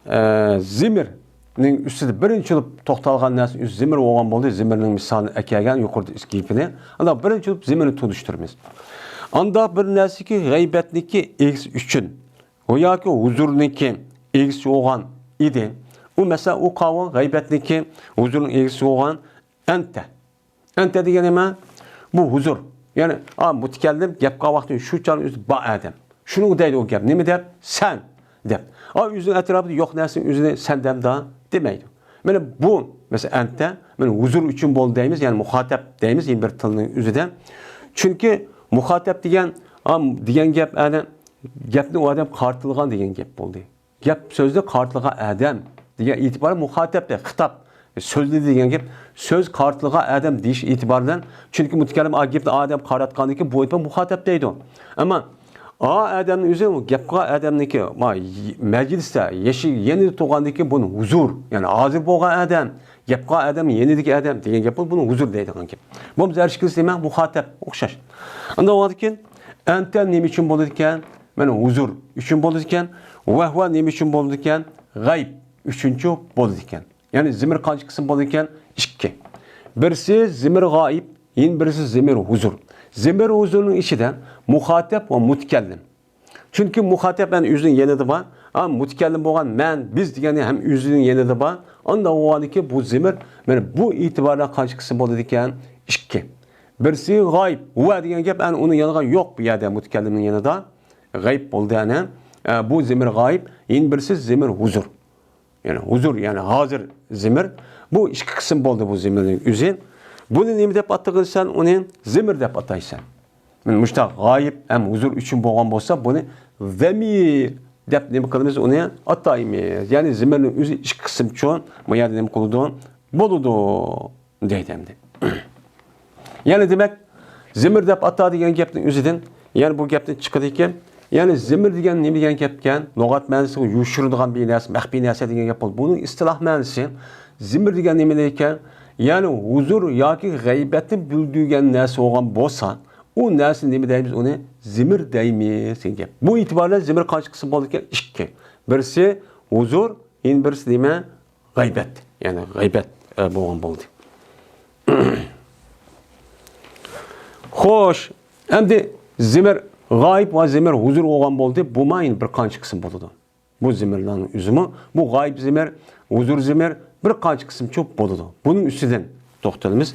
ئە، زىمىرنىڭ ئۈستىدە بىرىنچى بولۇپ توختالغان نەرسە ئۈز زىمىر بولغان بولدى. زىمىرنىڭ مىسالىنى ئەكەلگەن يۇقىرىدا ئۈچ گېپىنى. ئاندا بىرىنچى بولۇپ زىمىرنى تونۇشتۇرىمىز. ئاندا بىر نەرسىكى غەيبەتنىكى ئىگىسى ئۈچۈن، ئۇ ياكى ھۇزۇرنىكى ئىگىسى بولغان ئىدى. ئۇ مەسىلەن، ئۇ قاۋۇل غەيبەتنىكى ھۇزۇرنىڭ ئىگىسى بولغان ئەنتە. ئەنتە دېگەن نېمە؟ بۇ ھۇزۇر. يەنى، ئا، مۇتەكەللىم گەپ قىلغان ۋاقتى شۇ چاغ ئۆزى بار ئادەم. شۇنىڭغا دەيدۇ ئۇ گەپ. نېمە دەپ؟ سەن دەپ. ئا، ئۆزىنىڭ ئەتراپىدا يوق نەرسىنى ئۆزىنى سەن دەمدا دېمەيدۇ. مانا بۇ، مەسىلەن، ئەنتە، مانا ھۇزۇر ئۈچۈن بول دەيمىز، يەنى مۇخاتەب دەيمىز، يەنە بىر تىلنىڭ ئۆزىدە. چۈنكى مۇخاتەب دېگەن، ئا، دېگەن گەپ، ئەنە، گەپنى ئۇ ئادەم قارىتىلغان دېگەن گەپ بولدى. گەپ سۆزنى قارىتىلغان ئادەم دېگەن ئېتىبارى مۇخاتەب دە، خىتاب، سۆزلىدى دېگەن گەپ، سۆز قارىتىلغان ئادەم دېيىش ئېتىبارى بىلەن، چۈنكى مۇتەكەللىم ئا گەپنى ئادەم قاراتقاندىن كېيىن بۇ ئېتىبار مۇخاتەب دەيدۇ. ئەمما ئا ئادەمنىڭ ئۆزى، گەپ قىلغان ئادەمنىڭكى، ما، مەجلىستە، يېشى يېنىدا تۇرغاندىكى بۇنى ھۇزۇر، يەنى ھازىر بولغان ئادەم، گەپ قىلغان ئادەم، يېنىدىكى ئادەم دېگەن گەپ بولىدۇ، بۇنى ھۇزۇر دەيدىغان گەپ. بولمىسا ھەر ئىككىلىسى نېمە؟ مۇخاتەپ، ئوخشاش. ئاندىن بولغاندىكىن، ئەنتە نېمە ئۈچۈن بولىدىكەن؟ مانا ھۇزۇر ئۈچۈن بولىدىكەن. ۋەھۋە نېمە ئۈچۈن بولىدىكەن؟ غەيب ئۈچۈنچۇ بولىدىكەن. يەنى زىمىر قانچە قىسىم بولىدىكەن؟ ئىككى. بىرسى زىمىر غائىب، يەنە بىرسى زىمىر ھۇزۇر. زىمىر ھۇزۇرنىڭ ئىچىدە مۇخاتەپ ۋە مۇتەكەللىم. چۈنكى مۇخاتەپ مەن ئۆزىنىڭ يېنىدا بار. ھە، مۇتەكەللىم بولغان مەن، بىز دېگەننى ھەم ئۆزىنىڭ يېنىدا بار. ئانداق بولغاندىكى بۇ زىمىر، مانا بۇ ئېتىباردا قانچە قىسىم بولىدىكەن؟ ئىككى. بىرسى غايىب. ھۇۋە دېگەن گەپ، ئەنە ئۇنىڭ يانىغا يوق بۇ يەردە، مۇتەكەللىمنىڭ يېنىدا. غەيىب بولدى، ئەنە. ئە، بۇ زىمىر غايىب، يەنە بىرسى زىمىر ھۇزۇر. يەنى ھۇزۇر، يەنى ھازىر زىمىر. بۇ ئىككى قىسىم بولدى بۇ زىمىرنىڭ ئۆزى. بۇنى نېمە دەپ ئاتىغىنسەن؟ ئۇنى زىمىر دەپ ئاتايسەن. مانا مۇشۇنداق غايىب ھەم ھۇزۇر ئۈچۈن بولغان بولسا، بۇنى زەمىر دەپ نېمە قىلىمىز؟ ئۇنى ئاتايمىز. يەنى زىمىرنىڭ ئۆزى ئىككى قىسىمچۇ، بۇ يەردە نېمە قىلىدۇ؟ بولىدۇ دەيدۇ ئەمدى. يەنى دېمەك، زىمىر دەپ ئاتا دېگەن گەپنىڭ ئۆزىدىن، يەنى بۇ گەپتىن چىقىدىكى، يەنى زىمىر دېگەن نېمە دېگەن گەپكەن؟ لۇغەت مەنىسىگە يوشۇرىدىغان بىر نەرسە، مەخپىي نەرسە دېگەن گەپ بولىدۇ. بۇنىڭ ئىستىلاھ مەنىسى، زىمىر دېگەن نېمە دەيدىكەن؟ يەنى ھۇزۇر ياكى غەيبەتنى بىلدۈرگەن نەرسە بولغان بولسا، ئۇ نەرسىنى نېمە دەيمىز؟ ئۇنى زىمىر دەيمىز دېگەن گەپ. بۇ ئېتىبار بىلەن زىمىر قانچە قىسىم بولىدىكەن؟ ئىككى. بىرسى ھۇزۇر، يەنە بىرسى نېمە؟ غەيبەت. يەنى غەيبەت، ئە، بولغان بولدى. خوش، ئەمدى زىمىر غايىب ۋە زىمىر ھۇزۇر بولغان بولدى. بۇمۇ يەنە بىر قانچە قىسىم بولىدۇ. بۇ زىمىرلارنىڭ ئۆزىمۇ، بۇ غايىب زىمىر، ھۇزۇر زىمىر بىر قانچە قىسىمچۇ بولىدۇ. بۇنىڭ ئۈستىدىن توختىلىمىز.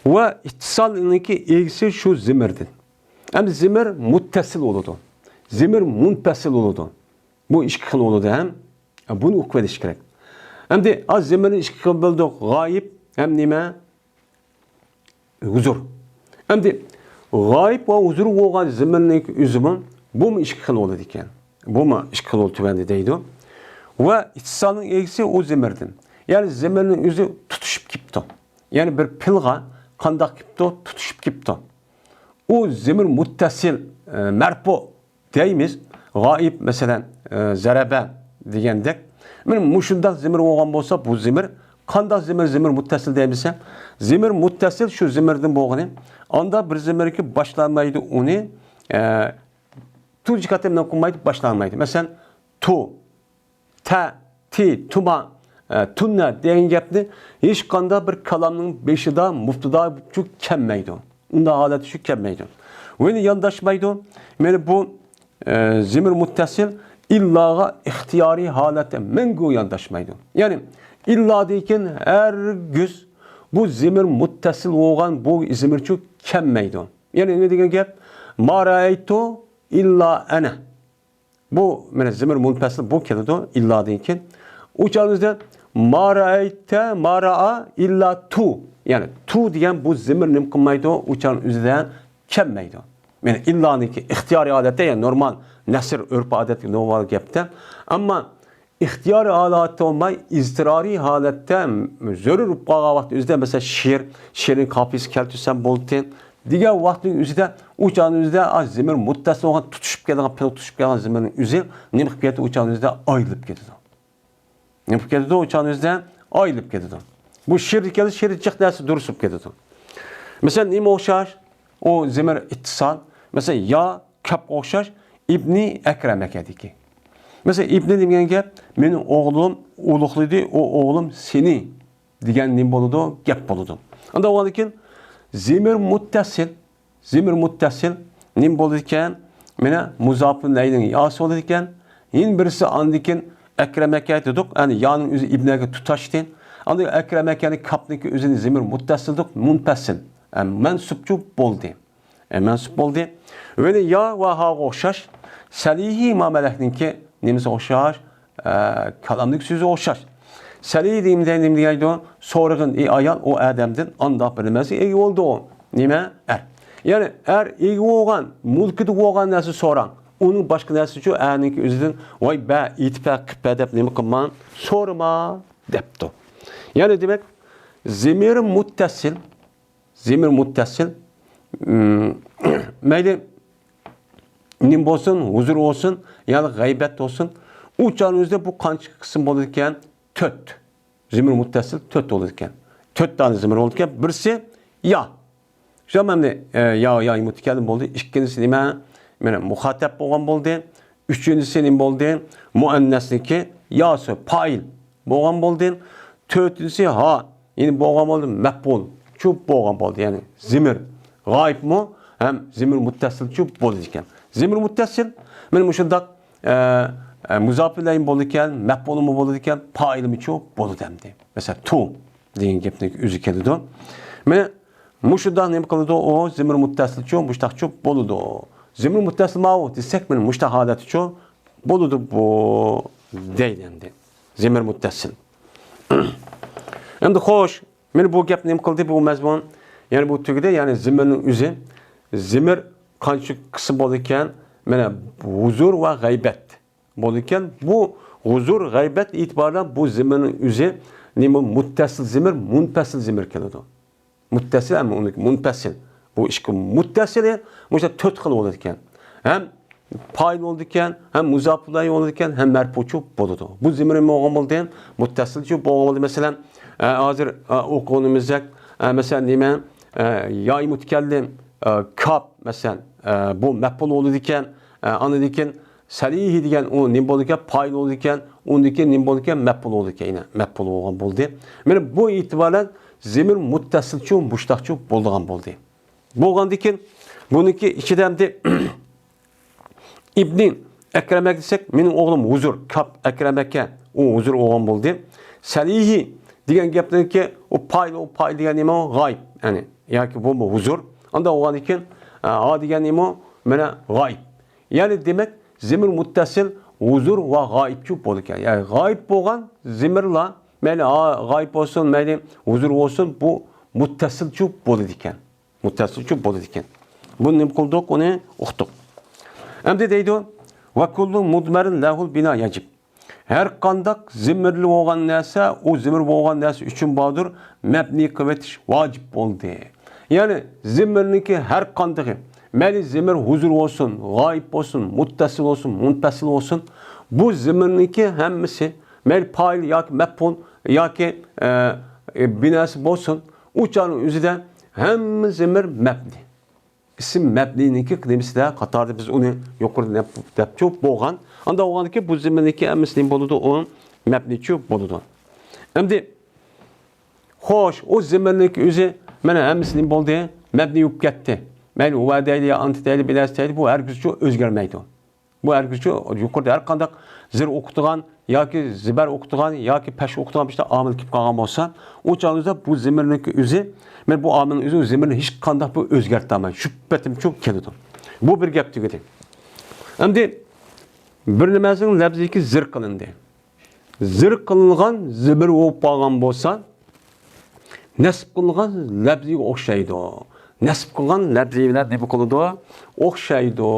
ۋە ئىتتىسالنىڭكى ئىگىسى شۇ زىمىردىن. ئەمدى زىمىر مۇتتەسىل بولىدۇ. زىمىر مۇنپەسىل بولىدۇ. بۇ ئىككى خىل بولىدۇ ھەم. بۇنى ئوقۇپ ئېلىش كېرەك. ئەمدى ئاز زىمىرنى ئىككى خىل بۆلدۇق. غايىب ھەم نېمە؟ ھۇزۇر. ئەمدى غايىب ۋە ھۇزۇر بولغان زىمىرنىڭ ئۆزىمۇ، بۇمۇ ئىككى خىل بولىدىكەن. بۇمۇ ئىككى خىل بولىدۇ تۆۋەندە دەيدۇ. ۋە ئىتتىسالنىڭ ئىگىسى ئۇ زىمىردىن. يەنى زىمىرنىڭ ئۆزى تۇتۇشۇپ كېپتۇ. يەنى بىر پېئىلغا قانداق كېپتۇ؟ تۇتۇشۇپ كېپتۇ. ئۇ زىمىر مۇتتەسىل، ئە، مەرپۇ دەيمىز. غائىب، مەسىلەن، ئە، زەرەبە دېگەندەك. مانا مۇشۇنداق زىمىر بولغان بولسا، بۇ زىمىر قانداق زىمىر؟ زىمىر مۇتتەسىل دەيمىز. زىمىر مۇتتەسىل شۇ زىمىردىن بولغىنى. ئاندا بىر زىمىركى باشلانمايدۇ ئۇنى، ئە، تۇنجى قېتىم نېمە قىلمايدۇ؟ باشلانمايدۇ. مەسىلەن، تۇ، تە، تى، تۇما، ئە، تۇننە دېگەن گەپنى ھېچقانداق بىر كالامنىڭ بېشىدا مۇپتىدا بولۇپ كەلمەيدۇ. ئۇنداق ھالەتتە شۇ كەلمەيدۇ. ۋە يانداشمايدۇ. مانا بۇ، ئە، زىمىر مۇتتەسىل ئىللاغا ئىختىيارىي ھالەتتە مەڭگۈ يانداشمايدۇ. يەنى ئىللادىن كېيىن ھەرگىز بۇ زىمىر مۇتتەسىل بولغان بۇ زىمىرچۇ كەلمەيدۇ. يەنى نېمە دېگەن گەپ؟ ما رەئەيتۇ ئىللا ئەنە. بۇ، مانا، زىمىر مۇنپەسىل بۇ كېلىدۇ، ئىللادىن كېيىن. ئۇ چاغنىڭ ئۆزىدە ما رەئەيتە، ما رەئا، ئىللا تۇ. يەنى تۇ دېگەن بۇ زىمىر نېمە قىلمايدۇ؟ ئۇ چاغنىڭ ئۆزىدە كەلمەيدۇ. يەنى ئىللانىڭكى ئىختىيارىي ھالەتتە، يەنى نورمال نەسر، ئۆرپ ئادەتتىكى نورمال گەپتە. ئەمما ئىختىيارىي ھالەتتە بولماي، ئىزتىرارىي ھالەتتە زۆرۈر بولۇپ قالغان ۋاقىت ئۆزىدە، مەسىلەن، شېئىر، شېئىرنىڭ قاپىيىسى كەلتۈرسەم بولدى دېگەن ۋاقىتنىڭ ئۆزىدە، ئۇ چاغنىڭ ئۆزىدە، ئا، زىمىر مۇتتەسىل بولغان، تۇتۇشۇپ كەلگەن، پېئىل تۇتۇشۇپ كەلگەن زىمىرنىڭ ئۆزى نېمە قىلىپ كېتىدۇ؟ ئۇ چاغنىڭ ئۆزىدە ئايرىلىپ كېتىدۇ. نېمە قىلىپ كېتىدۇ؟ ئۇ چاغنىڭ ئۆزىدە ئايرىلىپ كېتىدۇ. بۇ شېئىردا كەلسە، شېئىردا جىق نەرسە دۇرۇس بولۇپ كېتىدۇ. مەسىلەن، نېمە ئوخشاش؟ ئۇ زىمىر ئىتتىسال. مەسىلەن، يا كاپقا ئوخشاش، ئىبنى ئەكرەمەكەدىكى. مەسىلەن، ئىبنى دېگەن گەپ، مېنىڭ ئوغلۇم ئۇلۇغلىدى، ئۇ ئوغلۇم سېنى دېگەن نېمە بولىدۇ؟ گەپ بولىدۇ. ئانداق بولغاندىكىن زىمىر مۇتتەسىل، زىمىر مۇتتەسىل نېمە بولىدىكەن؟ مانا مۇزاپۇن ئىلەيھىنىڭ ياسى بولىدىكەن. يەنە بىرسى ئاندىن كېيىن ئەكرەمەكە دېدۇق، يەنى يانىڭ ئۆزى ئىبنەگە تۇتاشتى. ئاندىن ئەكرەمەكەنى كاپنىڭكى ئۆزىنى زىمىر مۇتتەسىل دېدۇق، مۇنپەسىل. ئە، مەنسۇپچۇ بولدى. ئە، مەنسۇپ بولدى. ۋە يا ۋە ھاغا ئوخشاش. سەلىھى ما مەلەكنىڭكى نېمىسى ئوخشاش؟ ئە، كالامدىكى سۆزى ئوخشاش. سەلىھى دېگەندە نېمە دېگەيدۇ؟ سورىغىن، ئى ئايال، ئۇ ئادەمدىن ئانداق بىر نېمەسىگە ئىگە بولدى ئۇ. نېمە؟ ئەر. يەنى ئەر ئىگە بولغان، مۈلكىدە بولغان نەرسە سوراڭ. ئۇنىڭ باشقا نەرسىچۇ ئەرنىڭكى ئۆزىدىن، ۋاي بە، ئېيتىپ بە، قىپ بە دەپ نېمە قىلماڭ، سورىما دەپتۇ. يەنى دېمەك، زىمىر مۇتتەسىل، زىمىر مۇتتەسىل. مم، مەيلى، نېمە بولسۇن، ھۇزۇر بولسۇن، يا غەيبەت بولسۇن، ئۇ چاغنىڭ ئۆزىدە بۇ قانچە قىسىم بولىدىكەن؟ تۆت. زېمىر مۇتتەسىل تۆت بولىدىكەن. تۆت دانە زېمىر بولىدىكەن. بىرسى يا. شۇ مەنىدە، ئە، يا، يا مۇتەكەللىم بولدى. ئىككىنچىسى نېمە؟ مانا مۇخاتەب بولغان بولدى. ئۈچىنچىسى نېمە بولدى؟ مۇئەننەسنىڭكى ياسى، پائىل بولغان بولدى. تۆتىنچىسى ھا، يەنى بولغان بولدى، مەپئۇلچۇ بولغان بولدى. يەنى زېمىر غائىبمۇ ھەم زېمىر مۇتتەسىلچۇ بولىدىكەن. زېمىر مۇتتەسىل، مانا مۇشۇنداق، ئە، ئە، مۇزاپۇ ئىلەيھىمۇ بولىدىكەن، مەپئۇلىمۇ بولىدىكەن، پائىلىمۇچۇ بولىدۇ ئەمدى. مەسىلەن، تو دېگەن گەپنىڭ ئۆزى كېلىدۇ. مانا مۇشۇنداق نېمە قىلىدۇ؟ ئۇ زېمىر مۇتتەسىلچۇ، مۇشتاقچۇ بولىدۇ. زېمىر مۇتتەسىل ماۋۇ دېسەك، مانا مۇشتاق ھالەتچۇ بولىدۇ بۇ دەيدۇ ئەمدى. زېمىر مۇتتەسىل. ئەمدى خوش، مانا بۇ گەپ نېمە قىلدى بۇ مەزمۇن؟ يەنى بۇ تۈگىدى، يەنى زېمىرنىڭ ئۆزى. زېمىر قانچە قىسىم بولىدىكەن؟ مانا ھۇزۇر ۋە غەيبەت بولىدىكەن. بۇ ھۇزۇر، غەيبەت ئېتىبارىدا بۇ زېمىرنىڭ ئۆزى نېمە؟ مۇتتەسىل زېمىر، مۇنپەسىل زېمىر كېلىدۇ. مۇتتەسىل ھەم ئۇنىڭ مۇنپەسىل. بۇ ئىككى مۇتتەسىلى مۇشۇ تۆت خىل بولىدىكەن. ھەم پائىل بولىدىكەن، ھەم مۇزاپۇ ئىلەيھى بولىدىكەن، ھەم مەرپۇچۇ بولىدۇ. بۇ زېمىر نېمە بولغان بولدى؟ مۇتتەسىلچۇ بولغان بولدى. مەسىلەن، ئە، ھازىر، ئە، ئوقۇغىنىمىزدەك، ئە، مەسىلەن، نېمە؟ ئە، يائى مۇتەكەللىم، ئە، كاپ، مەسىلەن، ئە، بۇ مەپئۇل بولىدىكەن. ئە، ئاندىن كېيىن سەلىھى دېگەن ئۇ نېمە بولىدىكەن؟ پائىل بولىدىكەن. ئۇندىن كېيىن نېمە بولىدىكەن؟ مەپئۇل بولىدىكەن. يەنە مەپئۇل بولغان بولدى. مانا بۇ ئېتىبارەن زېمىر مۇتتەسىلچۇ، مۇشتاقچۇ بولىدىغان بولدى. بولغاندىن كېيىن بۇنىڭكى ئىچىدە ئەمدى ئىبنى ئەكرەمەك دېسەك، مېنىڭ ئوغلۇم ھۇزۇر، كاپ ئەكرەمەكە، ئۇ ھۇزۇر بولغان بولدى. سەلىھى دېگەن گەپنىڭكى ئۇ پائىل، ئۇ پائىل دېگەن نېمە؟ ئۇ غايىب، يەنى ياكى بولما ھۇزۇر. ئاندا بولغاندىن كېيىن، ئە، ھا دېگەن نېمە؟ مانا غايىب. يەنى دېمەك، زېمىر مۇتتەسىل ھۇزۇر ۋە غايىبچۇ بولىدىكەن. يەنى غايىب بولغان زېمىرلار، مەيلى ھا غايىب بولسۇن، مەيلى ھۇزۇر بولسۇن، بۇ مۇتتەسىلچۇ بولىدىكەن. مۇتتەسىلچۇ بولىدىكەن. بۇنى نېمە قىلدۇق؟ ئۇنى ئۇقتۇق. ئەمدى دەيدۇ، ۋە كۇللۇ مۇدمەرىن لەھۇل بىنا يەجىب. ھەر قانداق زېمىرلى بولغان نەرسە، ئۇ زېمىر بولغان نەرسە ئۈچۈن باردۇر، مەبنى قىلىۋېتىش ۋاجىپ بولدى. يەنى زېمىرنىڭكى ھەر قاندىقى، مەيلى زېمىر ھۇزۇر بولسۇن، غايىب بولسۇن، مۇتتەسىل بولسۇن، مۇنپەسىل بولسۇن، بۇ زېمىرنىڭكى ھەممىسى، مەيلى پائىل ياكى مەپئۇل ياكى، ئە، ئە، بىناسى بولسۇن، ئۇ چاغنىڭ ئۆزىدە ھەممە زېمىر مەبنى. ئىسىم مەبنىنىڭكى نېمىسىدە، قاتاردا بىز ئۇنى يۇقىرىدا دەپ، دەپچۇ بولغان. ئاندا بولغاندىكىن بۇ زېمىرنىڭكى ھەممىسى نېمە بولىدۇ؟ ئۇ مەبنىچۇ بولىدۇ. ئەمدى، خوش، ئۇ زېمىرنىڭكى ئۆزى، مانا ھەممىسى نېمە بولدى؟ مەبنى بولۇپ كەتتى. مەيلى ھۇۋا دەيلى، يا ئانتا دەيلى، بىلەسى دەيلى، بۇ ھەرگىزچۇ ئۆزگەرمەيدۇ. بۇ ھەرگىزچۇ يۇقىرىدا ھەر قانداق زېر ئوقۇتىدىغان ياكى زېبەر ئوقۇتىدىغان ياكى پەش ئوقۇتىدىغان بىر ئامىل كېلىپ قالغان بولسا، ئۇ چاغدا بۇ زېمىرنىڭكى ئۆزى، مەن بۇ ئامىلنىڭ ئۆزى زېمىرنى ھېچقانداق بىر ئۆزگەرتەلمەيدۇ. شۇ پېتىمچۇ كېلىدۇ. بۇ بىر گەپ تۈگىدى. ئەمدى بىر نېمەسىنىڭ لەپزىگە زېر قىلىندى. زېر قىلىنغان زېمىر بولۇپ قالغان بولسا، نەسب قىلىنغان لەپزىگە ئوخشايدۇ. نەسب قىلغان لەپزى بىلەن نېمە قىلىدۇ؟ ئوخشايدۇ.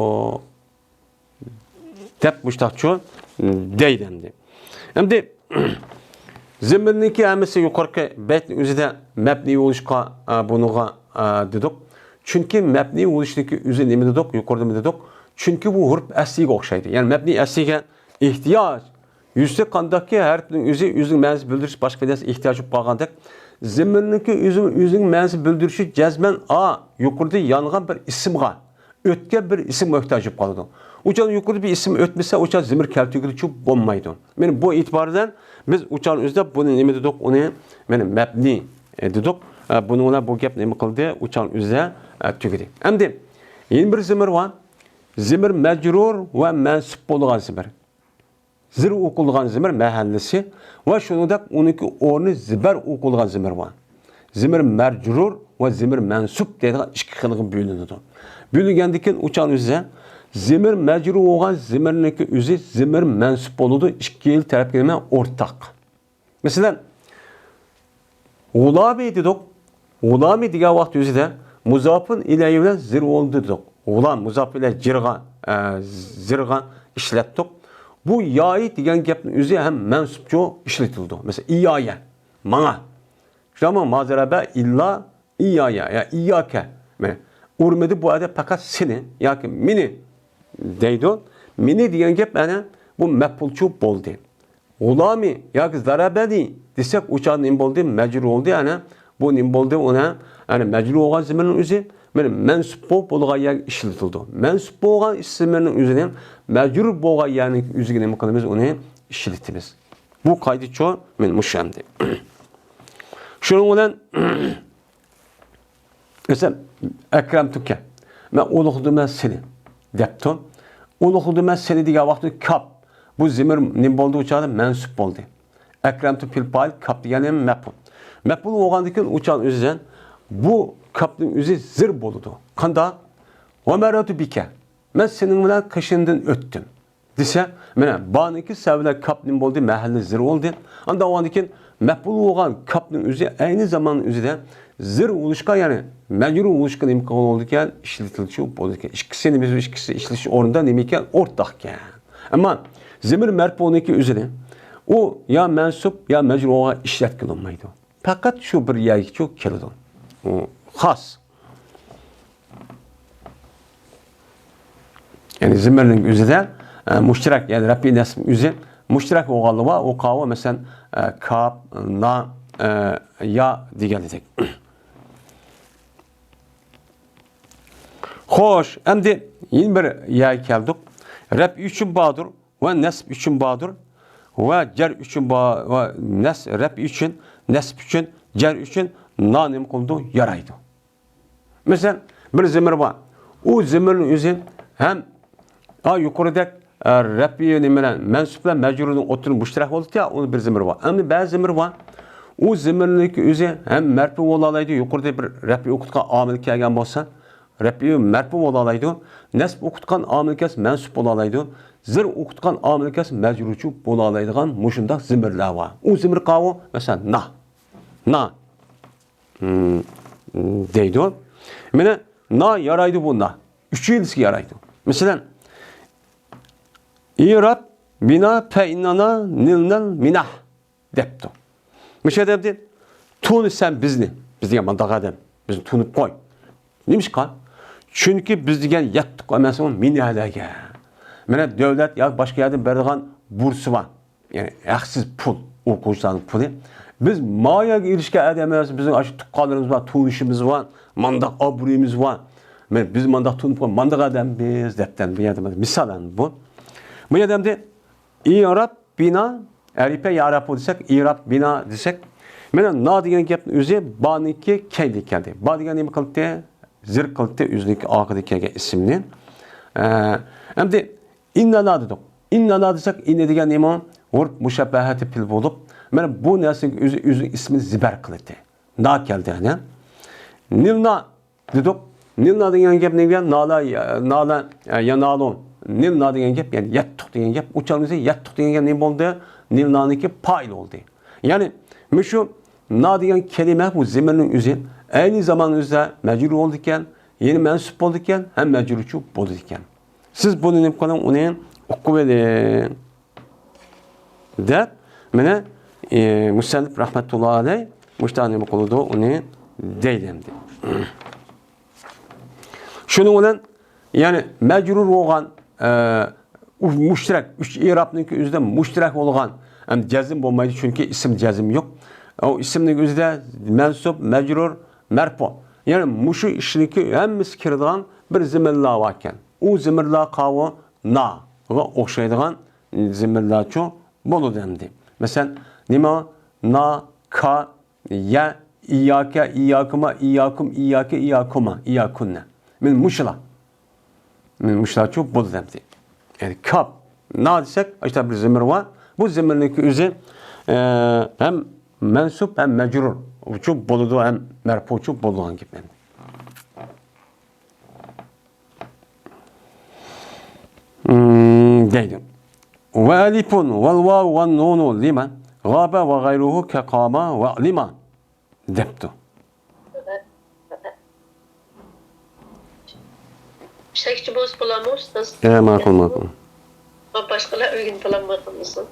دەپ مۇشتاقچۇ دەيدۇ ئەمدى. ئەمدى زېمىرنىڭكى ھەممىسى يۇقىرىقى بەيتنىڭ ئۆزىدە مەبنىي بولۇشقا، ئە، بۇنىڭغا، ئە، دېدۇق. چۈنكى مەبنىي بولۇشنىڭكى ئۆزى نېمە دېدۇق؟ يۇقىرىدا نېمە دېدۇق؟ چۈنكى بۇ ھۇرۇپ ئەسلىگە ئوخشايدۇ. يەنى مەبنىي ئەسلىگە ئېھتىياج. يۈزى قانداقكى ھەرپنىڭ ئۆزى، ئۆزىنىڭ مەنىسى بىلدۈرۈش باشقا بىر نەرسە ئېھتىياج بولۇپ قالغاندەك، زېمىرنىڭكى ئۆزى، ئۆزىنىڭ مەنىسى بىلدۈرۈشى جەزمەن ئا، يۇقىرىدا يانغان بىر ئىسىمغا، ئۆتكەن بىر ئىسىم موھتاج بولۇپ قالىدۇ. ئۇچان يۇقىرىدا بىر ئىسىم ئۆتمىسە، ئۇچان زېمىر كەلتۈرگىلىچۇ بولمايدۇ. مانا بۇ ئېتىبار بىلەن بىز ئۇچان ئۆزىدە بۇنى نېمە دېدۇق؟ ئۇنى مانا مەبنىي، ئە، دېدۇق. ئە، بۇنىڭ بىلەن بۇ گەپ نېمە قىلدى؟ ئۇچان ئۆزىدە، ئە، تۈگىدى. ئەمدى يەنە بىر زېمىر بار. زېمىر مەجرۇر ۋە مەنسۇب بولغان زېمىر. زېر ئوقۇلغان زېمىر مەھەللىسى ۋە شۇنىڭدەك ئۇنىڭكى ئورنى زېبەر ئوقۇلغان زېمىر بار. زېمىر مەجرۇر ۋە زېمىر مەنسۇب دەيدىغان ئىككى خىلغا بۆلۈنىدۇ. بۆلۈنگەندىن كېيىن ئۇچان ئۆزى زېمىر مەجرۇر بولغان زېمىرنىڭكى ئۆزى زېمىر مەنسۇب بولىدۇ. ئىككى تەرەپكە نېمە؟ ئورتاق. مەسىلەن، غۇلامى دېدۇق. غۇلامى دېگەن ۋاقىت ئۆزىدە مۇزاپۇن ئىلەيھى بىلەن زېر بولدى دېدۇق. غۇلام مۇزاپۇن ئىلەيھى زېرغا، ئە، زېرغا ئىشلەتتۇق. بۇ يائى دېگەن گەپنىڭ ئۆزى ھەم مەنسۇپچۇ ئىشلىتىلىدۇ. مەسىلەن، ئىيايە، ماڭا. شۇنداقمۇ؟ ما زەرەبە ئىللا ئىيايە، يا ئىياكە. مانا، ئۇرمىدى بۇ يەردە پەقەت سېنى ياكى مېنى. دەيدۇ. مېنى دېگەن گەپ ئەنە بۇ مەپئۇلچۇ بولدى. غۇلامى ياكى زەرەبەنى دېسەك، ئۇ چاغدا نېمە بولدى؟ مەجرۇر بولدى. ئەنە بۇ نېمە بولدى؟ ئۇنى، ئەنە مەجرۇر بولغان زېمىرنىڭ ئۆزى مانا مەنسۇب بولۇپ بولغان يەرگە ئىشلىتىلىدۇ. مەنسۇب بولغان ئىش زېمىرنىڭ ئۆزىنى مەجرۇر بولغان يەرنىڭ ئۆزىگە نېمە قىلىمىز؟ ئۇنى ئىشلىتىمىز. بۇ قائىدىچۇ، مانا مۇشۇ ئەمدى. شۇنىڭ بىلەن مەسىلەن، ئەكرەمتۇكە، مەن ئۇلۇغلىدىم سېنى دەپتۇ. ئۇلۇغلىدىم سېنى دېگەن ۋاقىتتا كاپ، بۇ زېمىر نېمە بولدى؟ ئۇ چاغدا مەنسۇب بولدى. ئەكرەمتۇ فىل پائىل، كاپ دېگەن نېمە؟ مەپئۇل. مەپئۇل بولغاندىن كېيىن ئۇ چاغدا ئۆزىدىن بۇ كاپنىڭ ئۆزى زىر بولىدۇ. قانداق؟ ۋە مەررەتۇ بىكە، مەن سېنىڭ بىلەن قېشىڭدىن ئۆتتۈم دېسە، مانا بانىڭكى سەۋەبى بىلەن كاپ نېمە بولدى؟ مەھەللى زىر بولدى. ئاندىن ئاندىن كېيىن مەپئۇل بولغان كاپنىڭ ئۆزى ئەينى زامان ئۆزىدە زىر بولۇشقا، يەنى مەجرۇر بولۇشقا نېمە قىلغان بولىدىكەن؟ ئىشلىتىلىشى بولىدىكەن. ئىككىسى نېمە؟ ئىككىسى ئىشلىتىش ئورنىدا نېمە ئىكەن؟ ئورتاقكەن. ئەمما زېمىر مەرپۇنىڭكى ئۆزىنى ئۇ يا مەنسۇب يا مەجرۇرغا ئىشلەتكىلى بولمايدۇ. پەقەت شۇ بىر يەرگىچۇ كېلىدۇ. ئۇ خاس. يەنى زېمىرنىڭ ئۆزىدە، ئە، مۇشتەرەك، يەنى رەپئى نەسب ئۆزى مۇشتەرەك بولغانلىقى بار. ئۇ قاۋۇ، مەسىلەن، ئە، كاپ، نا، ئە، يا دېگەن ئىدۇق. خوش، ئەمدى يەنە بىر يەرگە كەلدۇق. رەپئى ئۈچۈن باردۇر ۋە نەسب ئۈچۈن باردۇر ۋە جەر ئۈچۈن با-، ۋە نەس-، رەپئى ئۈچۈن، نەسب ئۈچۈن، جەر ئۈچۈن نا نېمە قىلىدۇ؟ يارايدۇ. مەسىلەن، بىر زېمىر بار. ئۇ زېمىرنىڭ ئۆزى ھەم، ئا، يۇقىرىدەك، ئە، رەپئى نېمە بىلەن، مەنسۇب بىلەن مەجرۇرنىڭ ئوتتۇرىدا مۇشتەرەك بولىدۇ-يا، ئۇنىڭ بىر زېمىرى بار. ئەمدى بەزى زېمىر بار. ئۇ زېمىرنىڭكى ئۆزى ھەم مەرپۇ بولالايدۇ، يۇقىرىدا بىر رەپئى ئوقۇتقان ئامىل كەلگەن بولسا، رەپئى مەرپۇ بولالايدۇ. نەسب ئوقۇتقان ئامىل كەلسە مەنسۇب بولالايدۇ. زىر ئوقۇتقان ئامىل كەلسە مەجرۇرچۇ بولالايدىغان مۇشۇنداق زېمىرلەر بار. ئۇ زېمىر قاۋۇ، مەسىلەن، نا. نا. ھىم، دەيدۇ. مانا، نا يارايدۇ بۇ نا. ئۈچىنچىسىگە يارايدۇ. مەسىلەن، ئىراب بىنا پەئىننانا نىلنەل مىناھ دەپتۇ. مۇشۇ ئادەمدىن تونۇ سەن بىزنى، بىز دېگەن مانداق ئادەم، بىزنى تونۇپ قوي. نېمىشقا؟ چۈنكى بىز دېگەن يەتتۇق ئەمەسمۇ مىنەلەرگە. مانا دۆلەت ياكى باشقا يەردىن بېرىدىغان بۇرسى بار. يەنى ھەقسىز پۇل، ئوقۇغۇچىلارنىڭ پۇلى. بىز ما يەرگە ئېرىشكەن ئادەم ئەمەس، بىزنىڭ ئاشۇ تۇغقانلىرىمىز بار، تونۇشىمىز بار، مانداق ئابرۇيىمىز بار. مانا بىز مانداق تونۇپ قويغان، مانداق ئادەم بىز دەپتەن بۇ يەردە مىسال ئەمدى بۇ. بۇ يەردە ئەمدى ئىراب بىنا، ئەرىپە يا رەپۇ دېسەك، ئىراب بىنا دېسەك، مانا نا دېگەن گەپنىڭ ئۆزى بانىڭكى كەينىدىن كەلدى. با دېگەن نېمە قىلدى؟ زىر قىلدى ئۆزىنىڭكى ئارقىدىن كەلگەن ئىسىمنى. ئە، ئەمدى ئىننانا دېدۇق. ئىننانا دېسەك، ئىننە دېگەن نېمە؟ ھۇرۇپ مۇشەببەھەتى پېئىل بولۇپ، مانا بۇ نەرسىنىڭ ئۆزى، ئۆزىنىڭ ئىسمىنى زىبەر قىلدى. نا كەلدى، ئەنە. نىلنا دېدۇق. نىلنا دېگەن گەپ نېمە دېگەن؟ نالا، نالا، يانالۇ. نىلنا دېگەن گەپ، يەنى يەتتۇق دېگەن گەپ. ئۇچالمىسا يەتتۇق دېگەن گەپ نېمە بولدى؟ نىلنانىڭكى پائىل بولدى. يەنى مۇشۇ نا دېگەن كەلىمە بۇ زېمىرنىڭ ئۆزى ئەينى زامان ئۆزىدە مەجرۇر بولىدىكەن، يەنى مەنسۇب بولىدىكەن، ھەم مەجرۇرچۇ بولىدىكەن. سىز بۇنى نېمە قىلىڭ، ئۇنى ئوقۇۋېلىڭ دەپ، مانا، ئى، مۇسەننىپ رەھمەتۇللا ئەلەي مۇشۇنداق نېمە قىلىدۇ، ئۇنى دەيدۇ ئەمدى. شۇنىڭ بىلەن، يەنى مەجرۇر بولغان، ئە، ئۇ مۇشتەرەك، ئۈچ ئىرابنىڭكى ئۆزىدە مۇشتەرەك بولغان، ئەمدى جەزم بولمايدۇ، چۈنكى ئىسىم جەزم يوق. ئۇ ئىسىمنىڭ ئۆزىدە مەنسۇب، مەجرۇر، مەرپۇ. يەنى مۇشۇ ئىشنىڭكى ھەممىسى كىرىدىغان بىر زېمىرلار باركەن. ئۇ زېمىرلار قاۋۇ ناغا ئوخشايدىغان زېمىرلارچۇ بولىدۇ ئەمدى. مەسىلەن، نېمە؟ نا، كا، يە، ئىياكە، ئىياكۇما، ئىياكۇم، ئىياكە، ئىياكۇما، ئىياكۇننە. مانا مۇشۇلار. مانا مۇشۇلارچۇ بولىدۇ ئەمدى. يەنى كاپ، نا دېسەك، ئاشۇنداق بىر زېمىر بار. بۇ زېمىرنىڭكى ئۆزى، ئە، ھەم مەنسۇب، ھەم مەجرۇرچۇ بولىدۇ، ھەم مەرپۇچۇ بولىدىغان گەپ ئەمدى. مم، دەيدۇ. ۋە ئەلىفۇن ۋەل ۋاۋ ۋەن نۇنۇ لىمەن غابە ۋە غەيرۇھۇ كە قاما ۋە لىما دەپتۇ. ئىشلەكچى بولسا بولامۇ، ئۇستاز؟ ئە، ماقۇل، ماقۇل. باشقىلار ئۆگىنىپ بولامۇ قىلمىسۇن؟